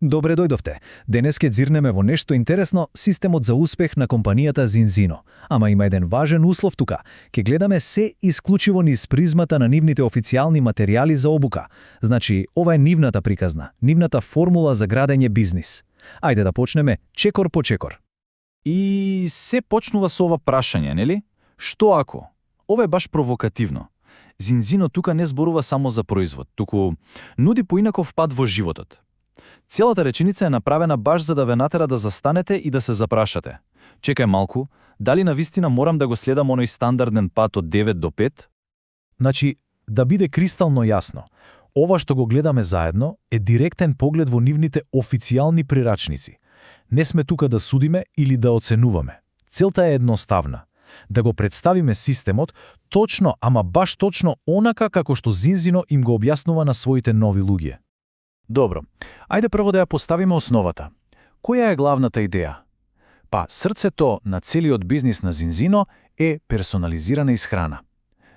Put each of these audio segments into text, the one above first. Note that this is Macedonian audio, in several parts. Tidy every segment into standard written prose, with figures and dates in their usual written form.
Добре дојдовте. Денес ке дзирнеме во нешто интересно, системот за успех на компанијата Zinzino. Ама има еден важен услов тука. Ке гледаме се исклучиво низ призмата на нивните официјални материјали за обука. Значи, ова е нивната приказна, нивната формула за градење бизнис. Ајде да почнеме чекор по чекор. И се почнува со ова прашање, нели? Што ако? Ова е баш провокативно. Zinzino тука не зборува само за производ, туку нуди поинаков пат во животот. Целата реченица е направена баш за да ве натера да застанете и да се запрашате. Чекај малку, дали навистина морам да го следам оној стандарден пат од 9 до 5? Значи, да биде кристално јасно, ова што го гледаме заедно е директен поглед во нивните официјални прирачници. Не сме тука да судиме или да оценуваме. Целта е едноставна. Да го представиме системот точно, ама баш точно онака како што Zinzino им го објаснува на своите нови луѓе. Добро, ајде прво да ја поставиме основата. Која е главната идеја? Па, срцето на целиот бизнис на Zinzino е персонализирана исхрана.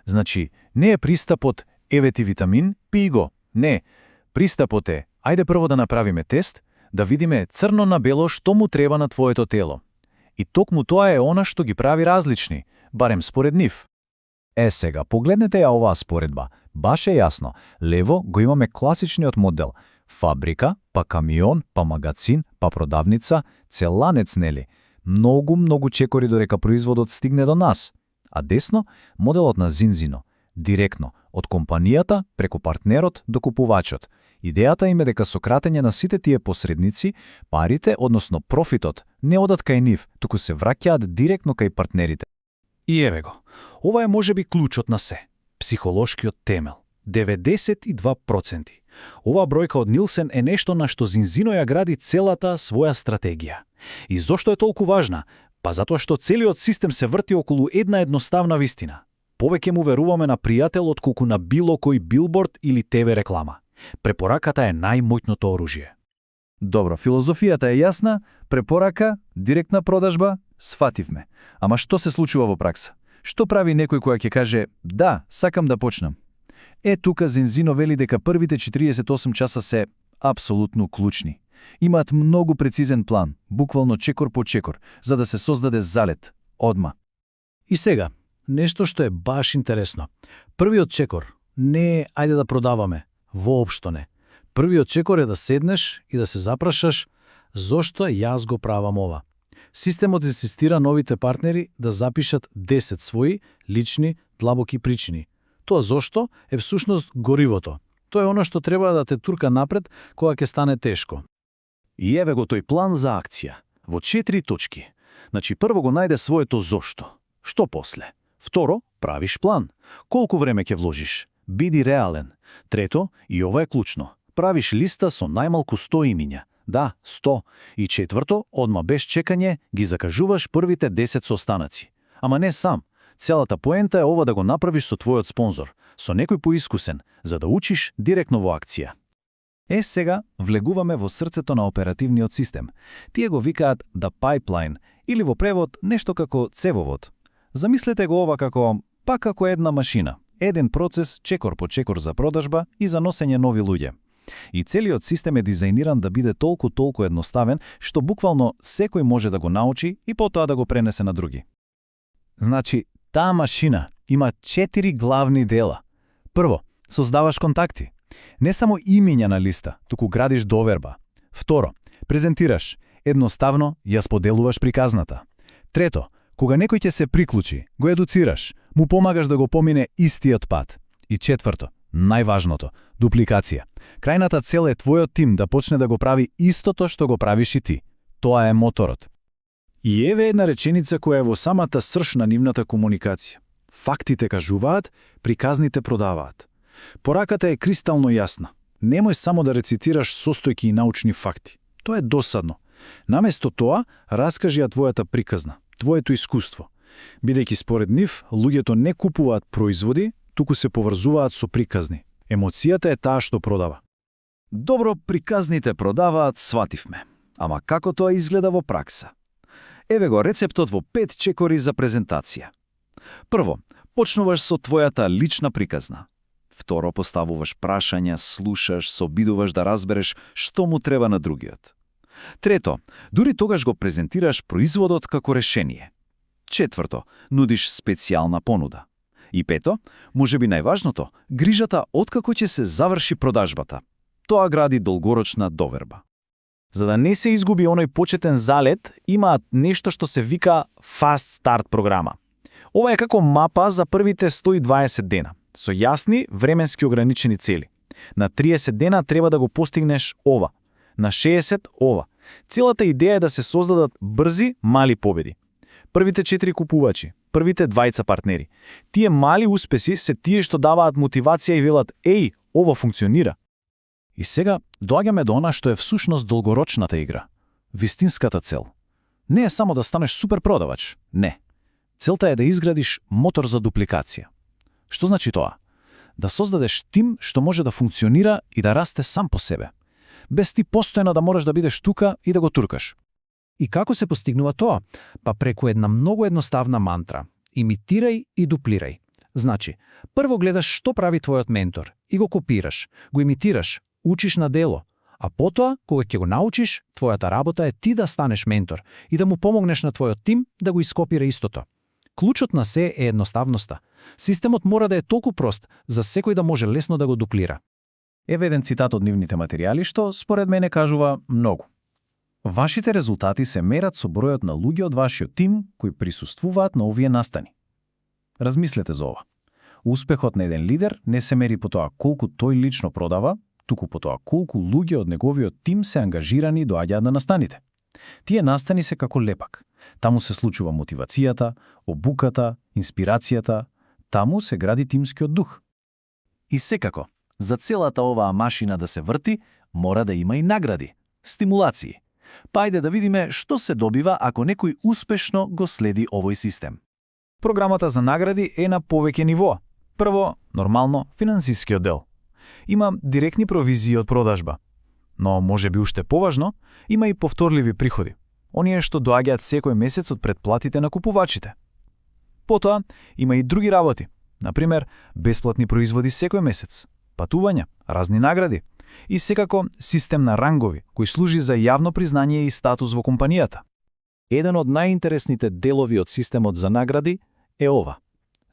Значи, не е пристапот еве ти витамин, пи го. Не, пристапот е ајде прво да направиме тест, да видиме црно на бело што му треба на твоето тело. И токму тоа е она што ги прави различни, барем според нив. Сега, погледнете ја оваа споредба. Баш е јасно. Лево го имаме класичниот модел. Фабрика, па камион, па магазин, па продавница, цел ланец, нели? Многу чекори додека производот стигне до нас. А десно, моделот на Zinzino. Директно, од компанијата преку партнерот до купувачот. Идејата им е дека со кратење на сите тие посредници, парите, односно профитот, не одат кај нив, туку се враќаат директно кај партнерите. И еве го. Ова е можеби клучот на се. Психолошкиот темел. 92%. Ова бројка од Нилсен е нешто на што Zinzino ја гради целата своја стратегија. И зошто е толку важна? Па затоа што целиот систем се врти околу една едноставна вистина. Повеќе му веруваме на пријател отколку на било кој билборд или ТВ реклама. Препораката е најмоќното оружје. Добро, филозофијата е јасна, препорака, директна продажба, сфативме. Ама што се случува во пракса? Што прави некој која ќе каже, да, сакам да почнам? Тука Zinzino вели дека првите 48 часа се апсолутно клучни. Имаат многу прецизен план, буквално чекор по чекор, за да се создаде залет, одма. И сега, нешто што е баш интересно. Првиот чекор не е ајде да продаваме, воопшто не. Првиот чекор е да седнеш и да се запрашаш зошто јас го правам ова. Системот инсистира новите партнери да запишат 10 своји лични, длабоки причини. Тоа зошто е всушност горивото. Тоа е она што треба да те турка напред кога ќе стане тешко. И еве го тој план за акција. Во 4 точки. Значи прво го најде своето зошто. Што после? Второ, правиш план. Колку време ќе вложиш? Биди реален. Трето, и ова е клучно. Правиш листа со најмалку 100 имиња. Да, 100. И четврто, одма без чекање, ги закажуваш првите 10 состанаци. Ама не сам. Целата поента е ова да го направиш со твојот спонзор, со некој поискусен, за да учиш директно во акција. Сега влегуваме во срцето на оперативниот систем. Тие го викаат the pipeline, или во превод нешто како цевовод. Замислете го ова како една машина. Еден процес, чекор по чекор за продажба и за носење нови луѓе. И целиот систем е дизајниран да биде толку едноставен, што буквално секој може да го научи и потоа да го пренесе на други. Значи, таа машина има 4 главни дела. Прво, создаваш контакти. Не само имиња на листа, туку градиш доверба. Второ, презентираш. Едноставно ја споделуваш приказната. Трето, кога некој ќе се приклучи, го едуцираш, му помагаш да го помине истиот пат. И четврто, најважното, дупликација. Крајната цел е твојот тим да почне да го прави истото што го правиш и ти. Тоа е моторот. И еве една реченица која е во самата срж на нивната комуникација. Фактите кажуваат, приказните продаваат. Пораката е кристално јасна. Немој само да рецитираш состојки и научни факти. Тоа е досадно. Наместо тоа, раскажи ја твојата приказна, твоето искуство. Бидејќи според нив, луѓето не купуваат производи, туку се поврзуваат со приказни. Емоцијата е таа што продава. Добро, приказните продаваат, свативме. Ама како тоа изгледа во пракса? Еве го рецептот во 5 чекори за презентација. Прво, почнуваш со твојата лична приказна. Второ, поставуваш прашања, слушаш, се обидуваш да разбереш што му треба на другиот. Трето, дури тогаш го презентираш производот како решение. Четврто, нудиш специјална понуда. И пето, можеби најважното, грижата откако ќе се заврши продажбата. Тоа гради долгорочна доверба. За да не се изгуби оној почетен залет, имаат нешто што се вика Fast Start програма. Ова е како мапа за првите 120 дена, со јасни временски ограничени цели. На 30 дена треба да го постигнеш ова, на 60 ова. Целата идеја е да се создадат брзи, мали победи. Првите 4 купувачи, првите 20 партнери. Тие мали успеси се тие што даваат мотивација и велат: "Еј, ова функционира." И сега доаѓаме до она што е всушност долгорочната игра. Вистинската цел. Не е само да станеш супер продавач. Не. Целта е да изградиш мотор за дупликација. Што значи тоа? Да создадеш тим што може да функционира и да расте сам по себе. Без ти постојано да можеш да бидеш тука и да го туркаш. И како се постигнува тоа? Па преку една многу едноставна мантра. Имитирај и дуплирај. Значи, прво гледаш што прави твојот ментор и го копираш, го имитираш, учиш на дело, а потоа, кога ќе го научиш, твојата работа е ти да станеш ментор и да му помогнеш на твојот тим да го ископира истото. Клучот на се е едноставноста. Системот мора да е толку прост за секој да може лесно да го дуплира. Еве еден цитат од нивните материјали што според мене кажува многу. Вашите резултати се мерат со бројот на луѓе од вашиот тим кои присуствуваат на овие настани. Размислете за ова. Успехот на еден лидер не се мери по тоа колку тој лично продава, туку по тоа колку луѓе од неговиот тим се ангажирани и доаѓаат на настаните. Тие настани се како лепак. Таму се случува мотивацијата, обуката, инспирацијата, таму се гради тимскиот дух. И секако, за целата оваа машина да се врти, мора да има и награди, стимулации. Па ајде да видиме што се добива ако некој успешно го следи овој систем. Програмата за награди е на повеќе ниво. Прво, нормално, финансискиот дел. Има директни провизии од продажба. Но може би уште поважно, има и повторливи приходи. Оние што доаѓаат секој месец од претплатите на купувачите. Потоа, има и други работи. Например, бесплатни производи секој месец, патувања, разни награди и секако систем на рангови, кој служи за јавно признание и статус во компанијата. Еден од најинтересните делови од системот за награди е ова.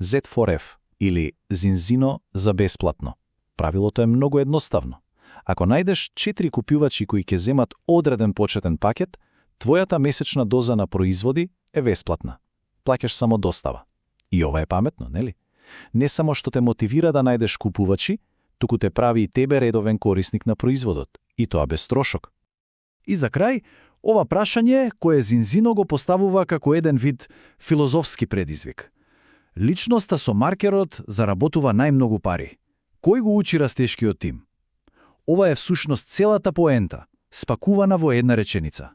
Z4F или Зинзино за бесплатно. Правилото е многу едноставно. Ако најдеш 4 купувачи кои ќе земат одреден почетен пакет, твојата месечна доза на производи е бесплатна. Плаќаш само достава. И ова е паметно, нели? Не само што те мотивира да најдеш купувачи, туку те прави и тебе редовен корисник на производот, и тоа без трошок. И за крај, ова прашање кое Зинзино го поставува како еден вид филозофски предизвик. Личноста со маркерот заработува најмногу пари. Кој го учи растешкиот тим? Ова е всушност целата поента, спакувана во една реченица.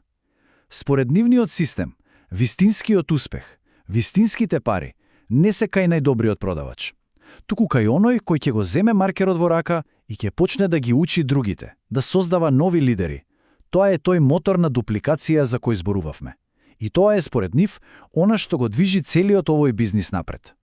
Според нивниот систем, вистинскиот успех, вистинските пари, не се кај најдобриот продавач, туку кај оној кој ќе го земе маркерот во рака и ќе почне да ги учи другите, да создава нови лидери. Тоа е тој мотор на дупликација за кој зборувавме. И тоа е според нив она што го движи целиот овој бизнис напред.